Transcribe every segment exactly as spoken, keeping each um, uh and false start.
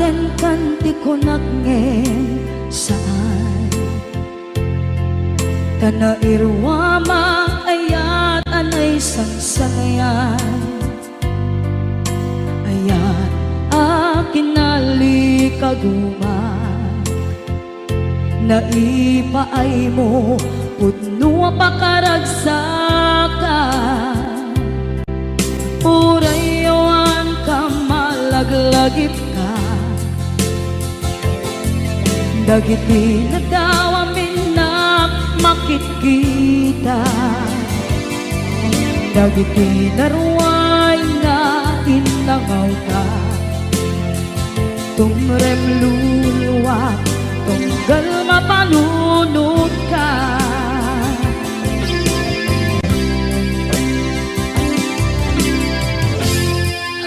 Kenkan ti kunak ngem saan. Ta nairuamang ayat a naisangsangayan. Ayat a kinalikaguma. Naipaaymo pudno a pakaragsakan. Uray awan ka malaglagipka. Dagiti nadawam innak makitkita. Dagiti naruay nga innangawta. Tumrem luluak, tunggal mapanunotka.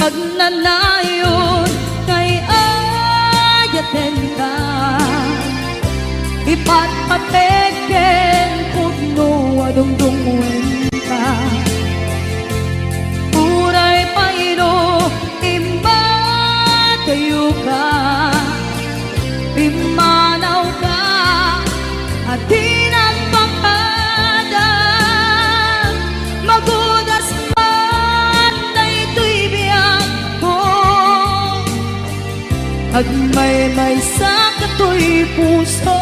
Agnanayon nga ay-ayatenka, ipatpateg ken pudno a dungdungngoenka. Uray pay no immadayoka, pimmanawka a di nagpakada. Magudas man daytoy biagko, agmaymaysa katoy puso.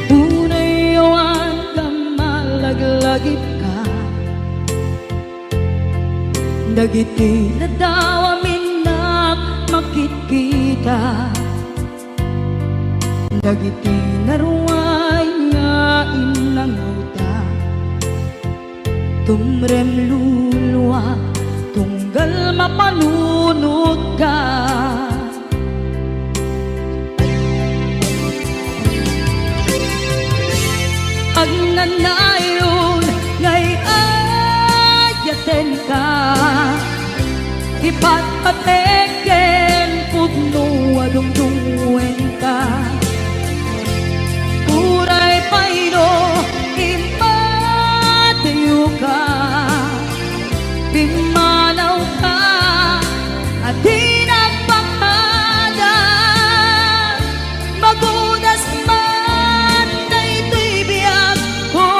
Uray awan ka malaglagipka. Dagiti nadawam innak makitkita. Dagiti naruay nga innangawta. Tumrem luluak, tunggal mapanunotka. Agnanayon nga ay-ayatenka, ipatpateg ken pudno a dungdungngoenka. Uray pay no immadayoka, pimmanawka a di nagpakada. Magudas man daytoy biagko,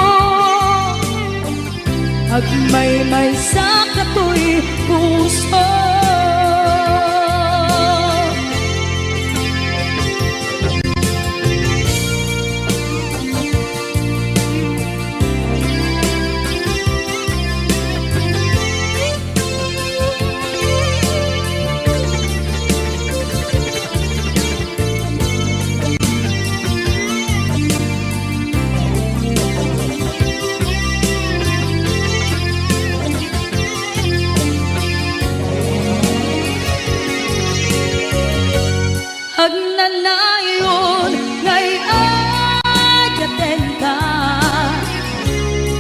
agmaymaysa katoy puso. Agnanayon nga ay-ayatenka,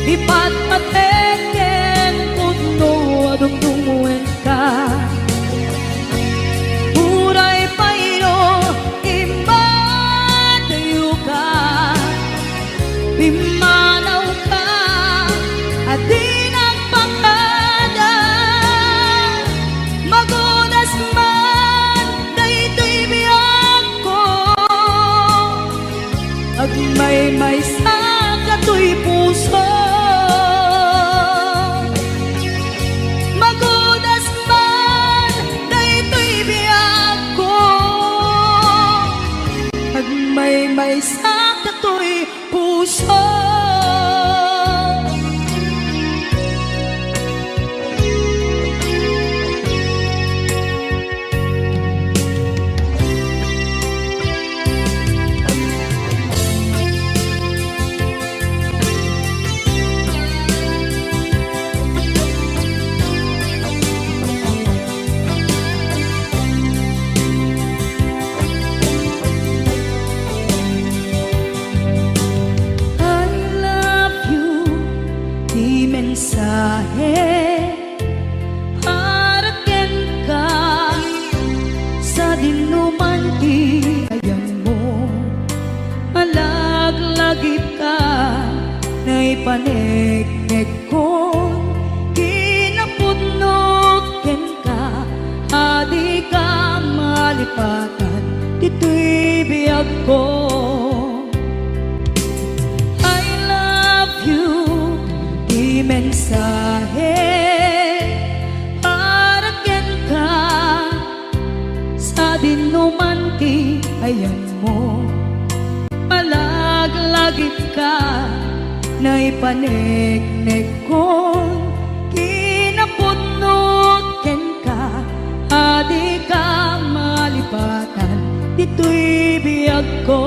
ipatpateg ken pudno a dungdungngoenka. Uray pay no immadayoka, pimmanawka a di nagpakada. Magudas man daytoy biagko, agmaymaysa katoy puso. Magudas man daytoy biagko, agmaymaysa katoy puso. I love you, ti mensahe para kenka. Sadinoman ti ayammo, malaglagipka, naipaneknekkon, kinaput malipatan ditoy biagko. I love you, ti mensahe para kenka, sadinoman ti ayanmo. Malaglagipka, naipaneknekkon, kinapudno kenka, a dika malipatan ditoy biagko.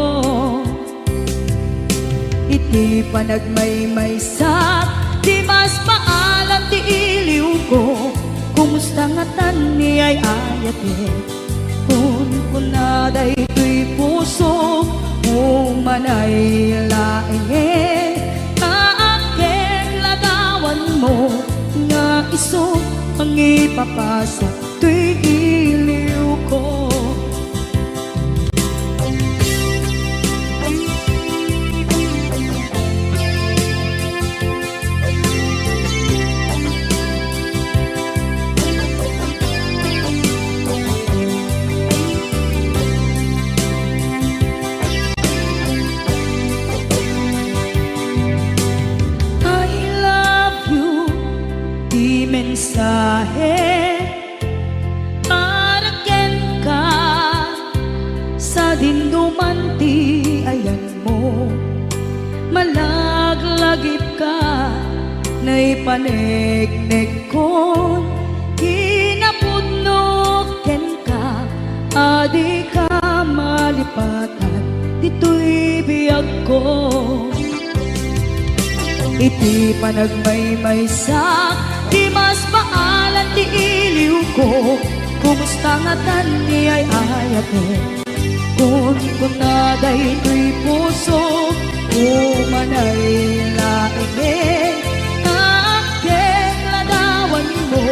Iti panagmaymaysak, dimas paalan ti iliwko. Kumusta ngatan ni ay-ayatek? Kunkuna daytoy puso, umanay laengen, ta aket ladawanmo nga isu mangipapasa toy iliwko. I love you, ti mensahe para kenka, sadinoman ti ayanmo. Malaglagipka, naipaneknekkon, kinapudno kenka, a dika malipatan ditoy biagko. Iti panagmaymaysak, dimas paalan ti iliwko. Kumusta ngatan ni ay-ayatek? Kunkuna daytoy puso, umanay laengen, ta aket ladawanmo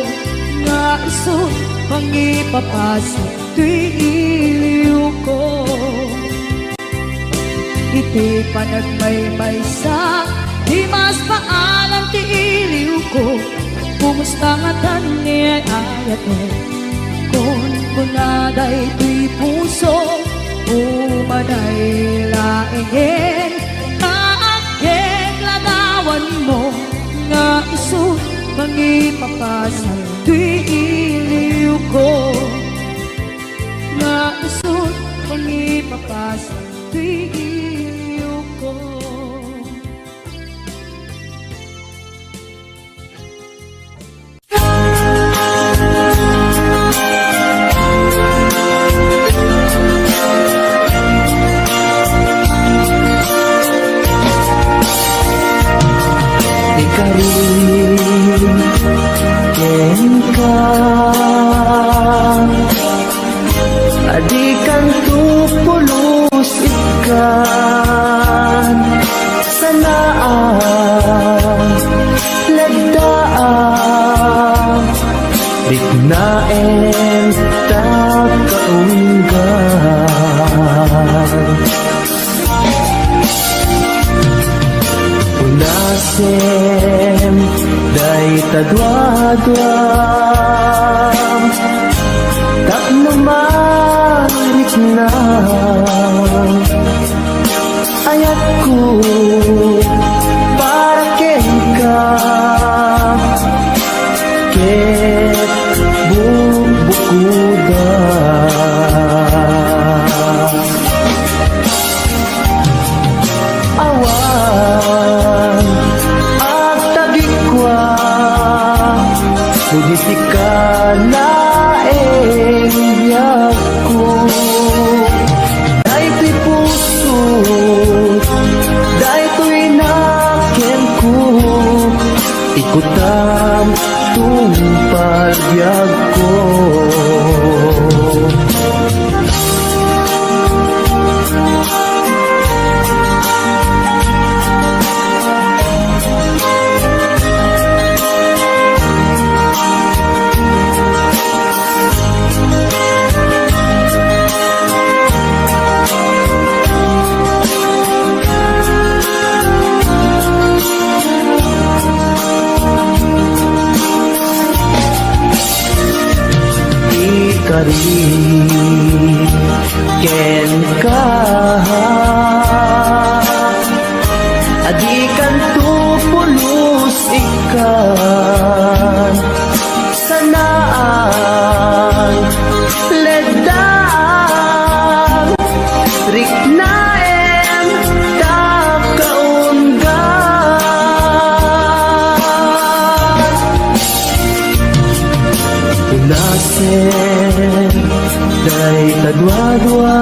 nga isu mangipapasa toy iliwko. Iti panagmaymaysak, dimas paalan ti iliwko. Kumusta ngatan ni ay-ayatek? Kunkuna daytoy puso, umanay laengen, ta aket ladawanmo nga isu mangipapasa toy iliwko. Nga isu mangipapasa toy iliwko. Ikarin kenka. Adikan to pulos ikkan. Sana a lagdaam, riknaen ta kaunggan. Unasem dayta duadua tapno marikna. Ayatko para kenka ket bukbukoda. Awan agtagikua no di sika laeng biagko. Daytoy puso, daytoy nakenko, ikutam tungpal biagko. Ikarin Tanto pulos ikkan, sanaang leddaang, riknaem ta kaunggan. Unasen dayta duadua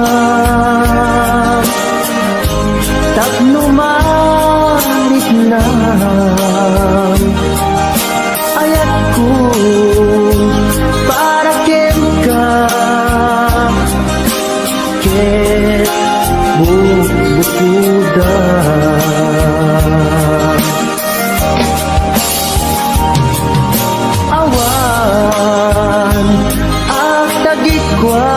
tapno mariknam. Ayatko para kenka ket bukbukodam. Awan agtagikua,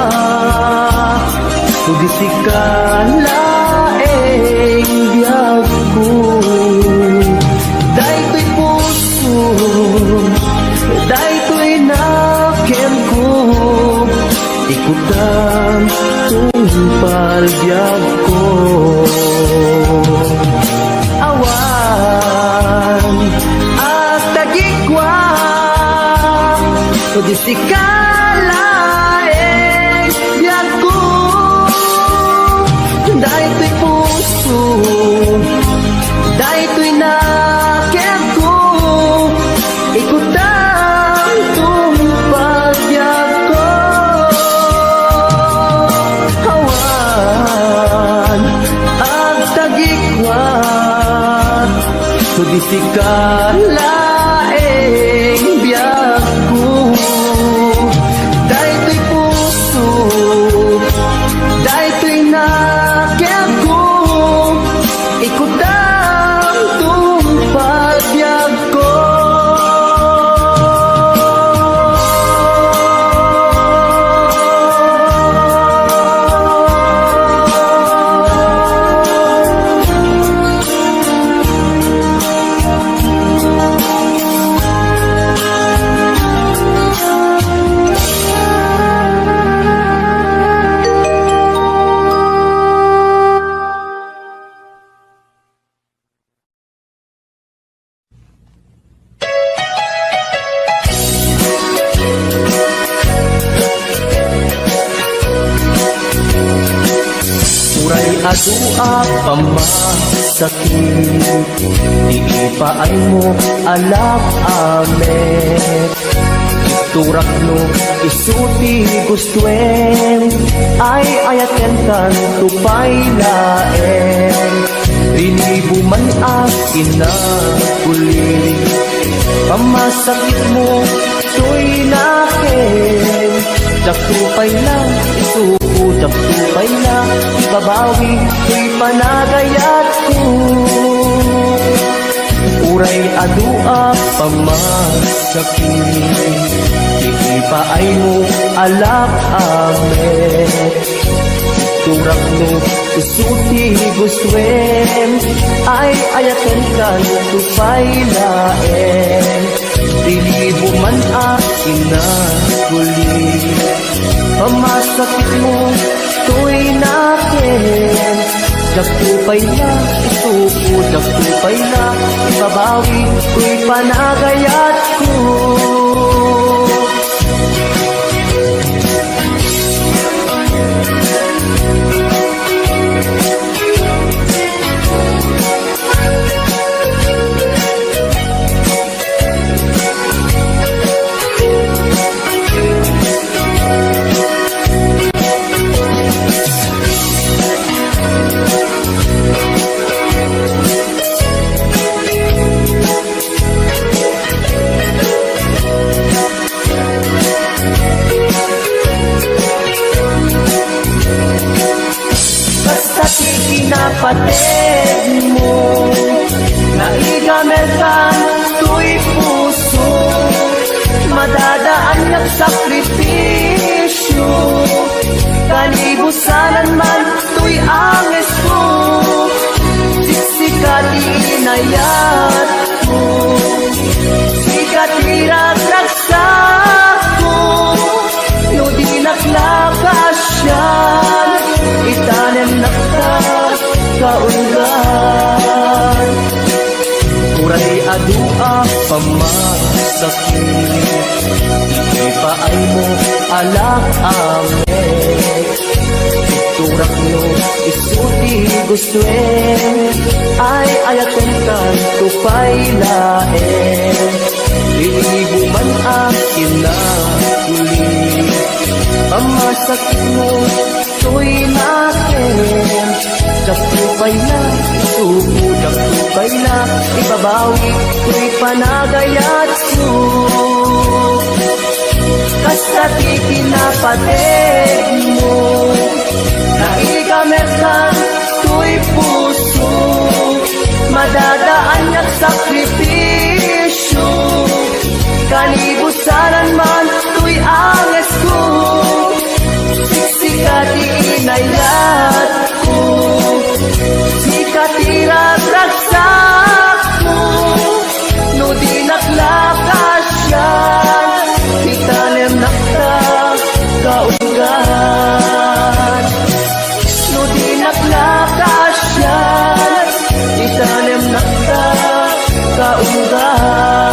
kundi sika laeng biagko. Daytoy puso, daytoy nakemko, ikutam tungpal biagko. Awan agtagikua, kundi sika laeng biagko. Daytoy puso, daytoy nakemko, ikutam tungpal biagko. Awan agtagikua, kundi sika laeng biagko. Daytoy puso, daytoy nakemko, ikutam tungpal biagko. Uray adu a pamasakit, ti ipaaymo a lak-amek. Iturak no isu ti gustoem, ay-ayatenkan to pay laeng. Rinibo man a kinaguli, pamasakitmo toy nakem. Diak to pay la isuko, diak to pay la ibabawi toy panagayatko. Uray adu a pamasakit, ti ipaaymo a lak-amek. Iturak no isu ti gustoem, ay-ayatenkan to pay laeng. Rinibo man a kinaguli, pamasakitmo toy nakem. Diak to pay la isuko, diak to pay la ibabawi toy panagayatko. Basta ti kinapateg mo, naigamelkan toy puso. Madadaannak sakripisyo, kanibusanan man toy angesko. Siksika ti inayatko, sika ti ragragsakko. No dinak la kaasian, itanemnak ta kaunggan. Uray adu a pamasakit, iti paaymo a lak-amek. Tuturakno isu ti gustoem, ay-ayatenkanto pay laeng. Inibuman a kinakuli, pamasakitmo toy nakem. Diakto pay la isuko, diakto pay la ibabawi toy panagayatko. Kasta ti kinapategmo, naigamerkan toy puso, madadaannak sakripisio, kanibusanan man toy angesko. Sika ti inayatko, sika ti ragragsakko. No dinak la kasian, itanemnak ta kaunggat. No dinak la kasian, itanemnak ta kaunggat.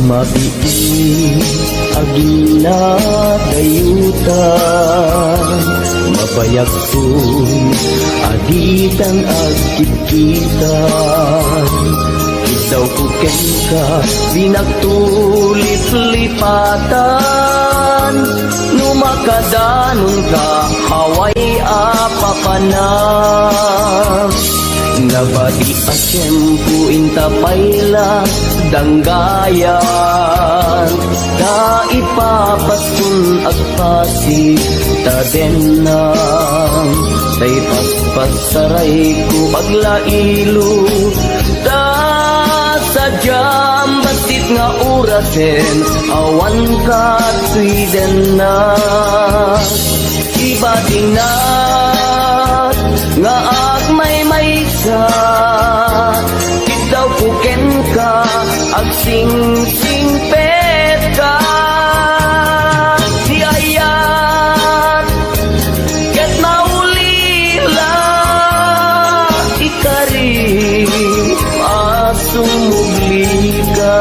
Mabiit a ginadayutan, mabayagton a ditan agkitkitan. Iddawko kenka, dinakto liplipatan. No makadanonka, awan a papanak. Nabati a tiempo inta pay la danggayan, ta ipapaskon agpasi ta dennang, ta ipaspassarayko aglailo, ta sadiam bassit nga orasen awan katoy dennak. Ibatinak nga agmaymaysa, iddawko kenka, agsingsingpetka. Ti ayat ket maulila, ikarim a sumublika.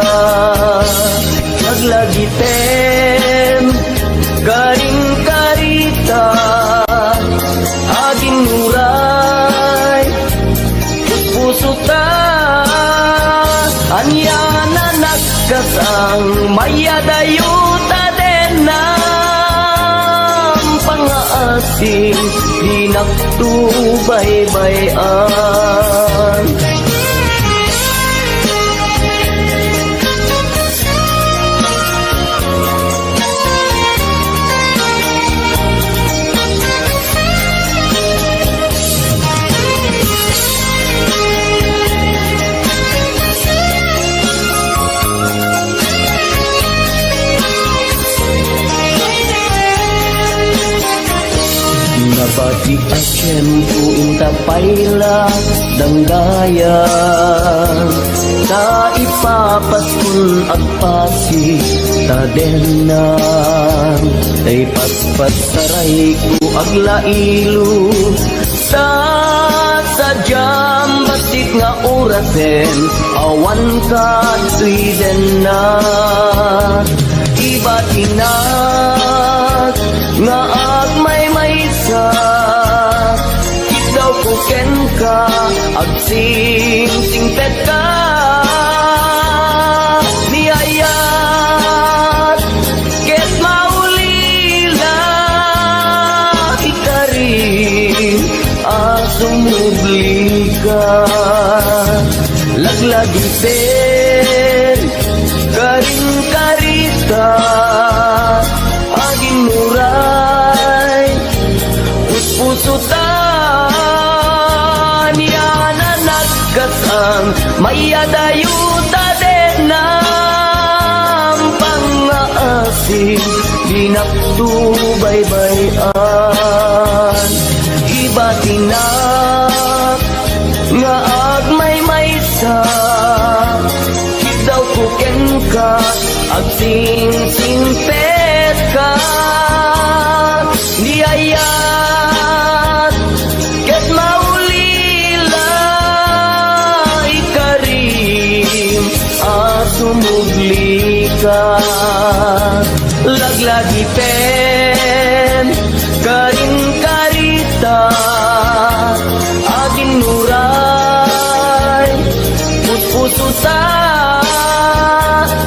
Aglagitem, karin karita, agimmuray, puspuso ta, ania na nagkasang, mayadayo ta dennang pangaasim, dinakto baybay-an. Nabati a tiempo inta pay la danggayan, ta ipapaskon agpasi ta dennang, ta ipaspasarayko aglailo, ta sadiam bassit nga orasen awan katoy dennak. Ibatinak nga agmaymaysa, iddawko kenka, agsingsingpetka. Ni ayat ket maulila, ikarim a sumublika. Laglagipem, karin karita, agimmuray, puspuso ta, ania na nagkasang, may Dinak to baybay-an. Ibatinak nga agmaymaysa, kidawko kenka, agsingsingpetka. Di ayat ket maulila, ikarim a sumublika. Laglagipen, karin karita, aginnuray, puspusuta,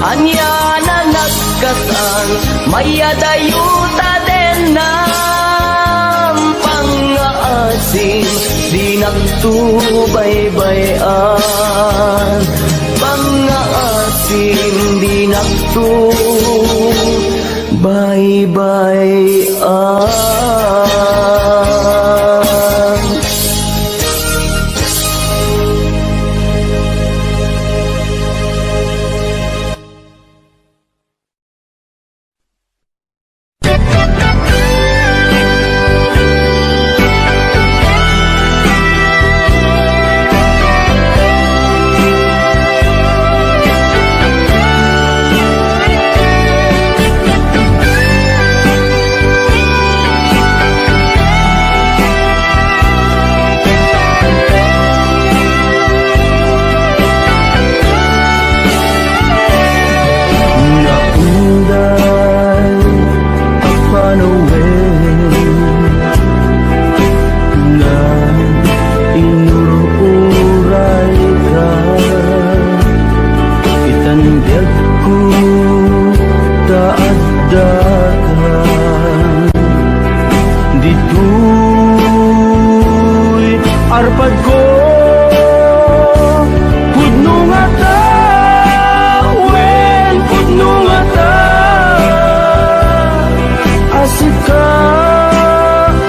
ania na nagkatan, mayadayo ta dennam pangngaasim, dinak to baybay-an. Pangngaasim, dinak to baybay-an. Naunday a panawen nga inur-urayka, itan biagko ta addaka. Ditoy arpadko, pudno ngata, wen pudno ngata, a sika,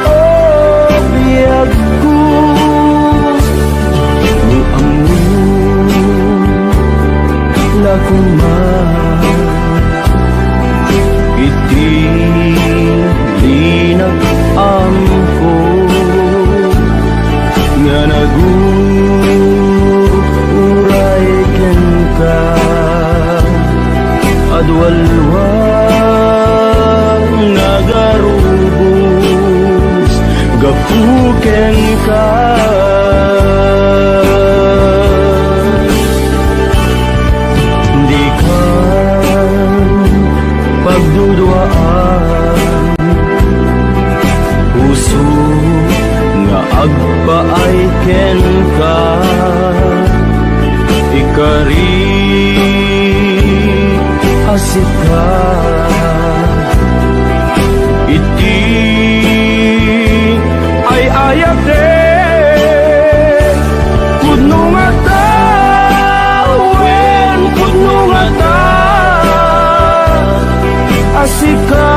o biagko, no ammom la koma. Iti dinak ammo nga nagur-uray kenka, adua-dua nga agarubos gapu kenka. Dika pagduduaan, puso nga agpaay kenka, ikari a sika. Iti ay-ayatek, pudno ngata, wen pudno ngata, a sika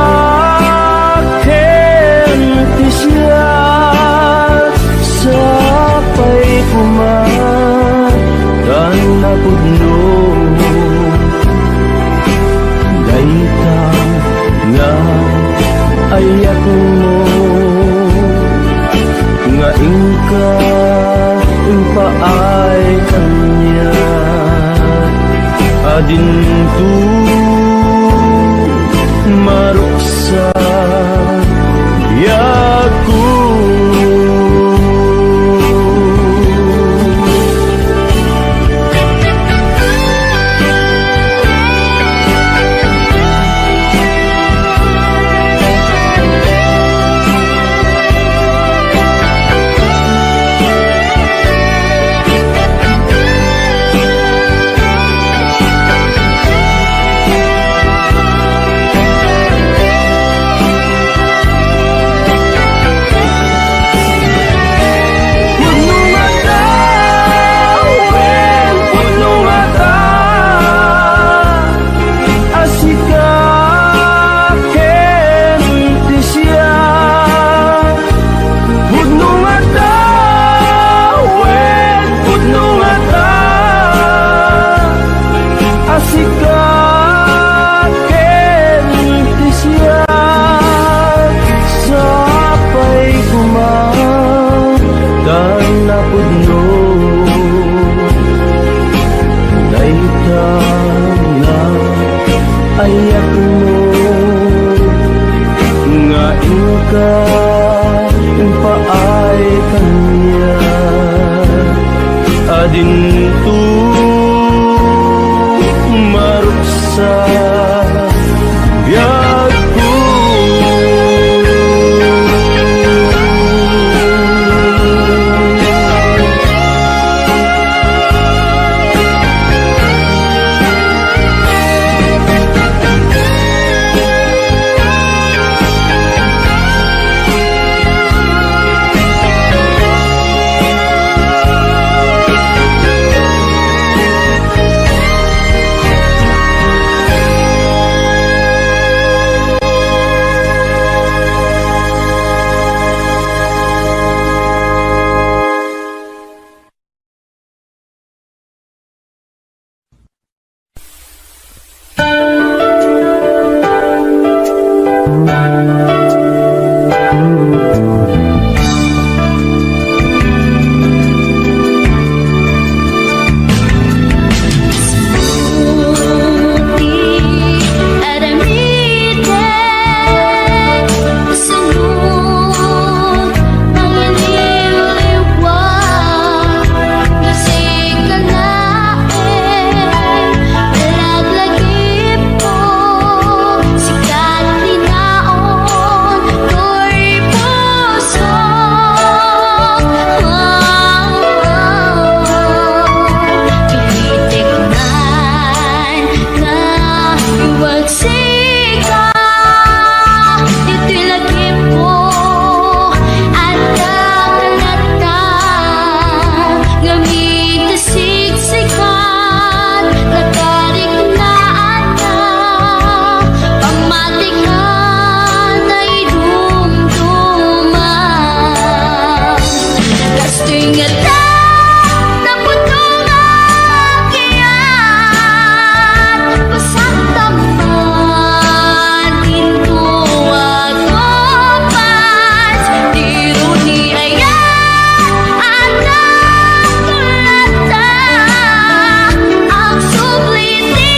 ken ti siak, sapay koma ta napudno dayta nga ayatmo, nga inka impaay kaniak a dinto maruksa biagko. Yakmo nga inka impaay kaniak, a dinto maruksa biagko. Sika, ditoy lagipko, adda kalata, ngamin ta siksikat, nakariknaan na, pamatikan na idumduma. Kastoy ngata, napudno nga agyat, pasaktam man, dinto agpapas, diro ni ayat, adda kalata, agsubli ti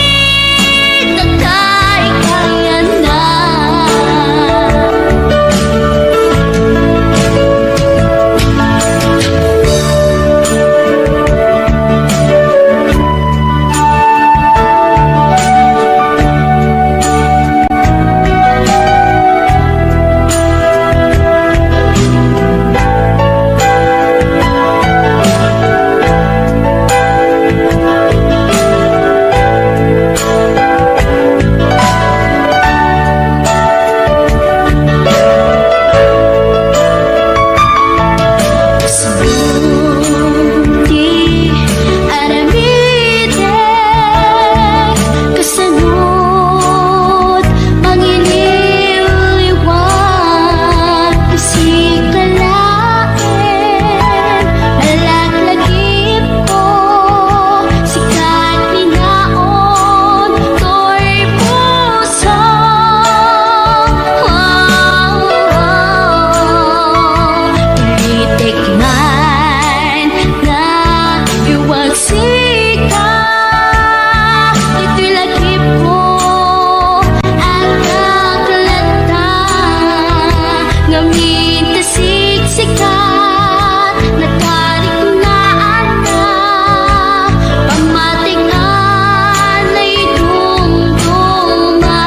Kasano't mangiliwliwa, sika laeng, alaklagipko, sika ti naon, toy puso. Wow, wow, wow. Ilitek man nga iwag sika, ditoy lagipko, agkaklata, ngamin ta siksikat, nakariknaan na, pamatikan na idumduma.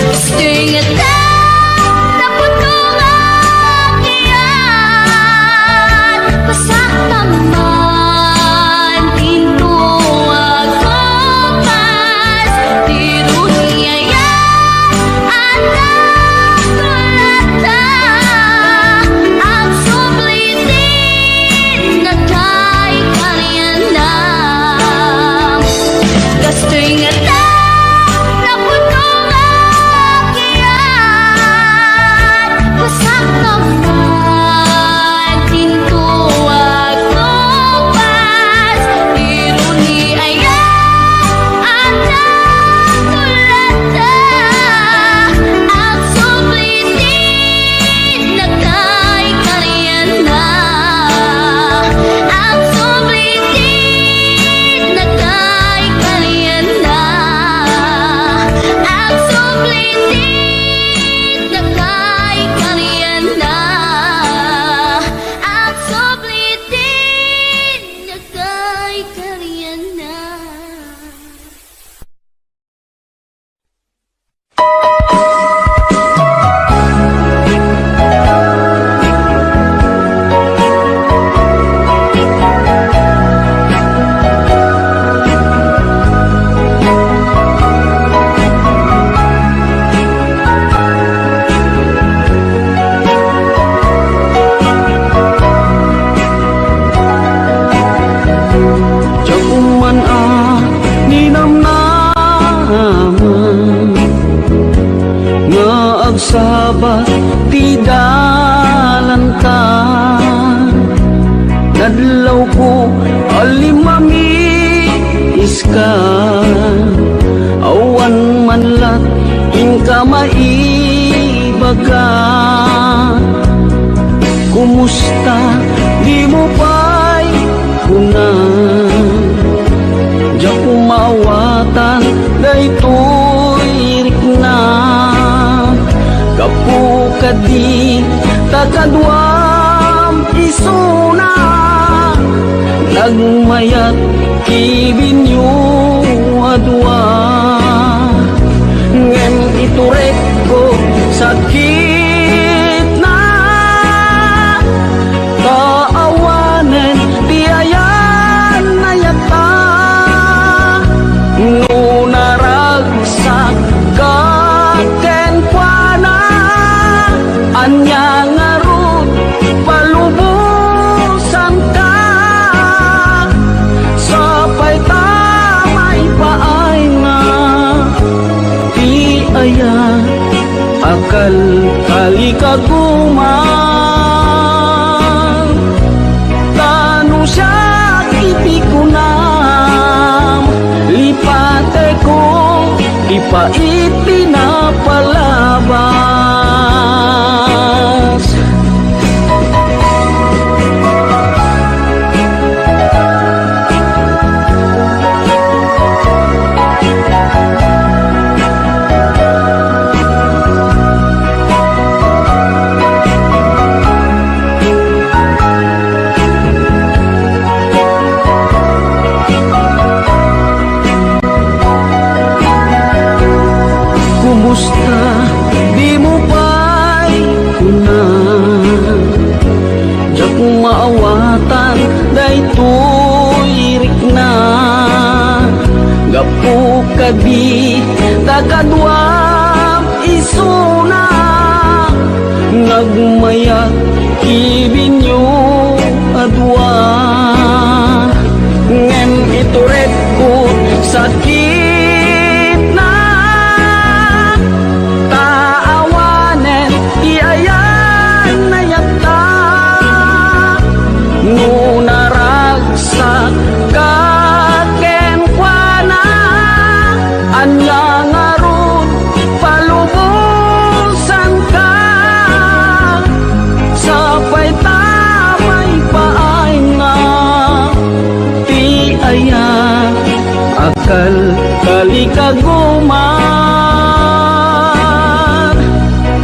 Kastoy ngata, napudno nga agyat, pasaktam man, dinto agpapas, diro ni ayat, adda kalata, agsubli ti nakaikarianna. Kastoy ngata, napudno nga agyat, pasaktam man, dinto agpapas, diro ni ayat, adda kalata, agsubli ti nakaikarianna, agsubli ti nakaikarianna. ka, awan man lat inka maibaga. Kumusta, dimo pay kuna? Diak maawatan daytoy rikna. Gapu kadi ta kaduam isuna, nagmayat kibinyo a dua. Ngem iturek ko sakitna, ta awanen ti ayan-ayatta. No naragsak ka kenkuana, ania ngarud palubosanka? Sapay ta maipaayna ti aya a kalkalikaguman. Ta no siak iti kunam, lipatekon ti pait ti napalabas. Kumusta, dimo pay kuna? Diak maawatan daytoy rikna. Gapu kadi ta kaduam isuna, nagmayat kibinyo a dua. Ngem iturek ko sakitna, ta awanen ti ayan-ayatta. No naragsak ka kenkuana, ania ngarud palubosanka? Sapay ta maipaayna ti aya a kalkalikaguman.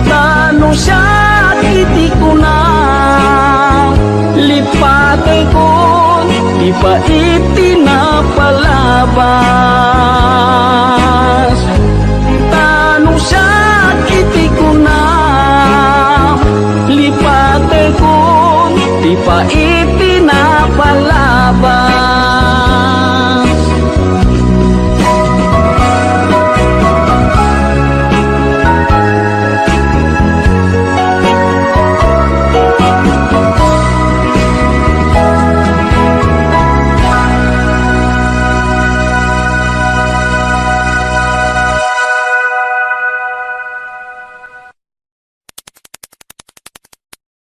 Ta no siak iti kunam, lipatekon ti pait ti napalabas. Ta no siak iti kunam, lipatekon ti pait ti napalabas.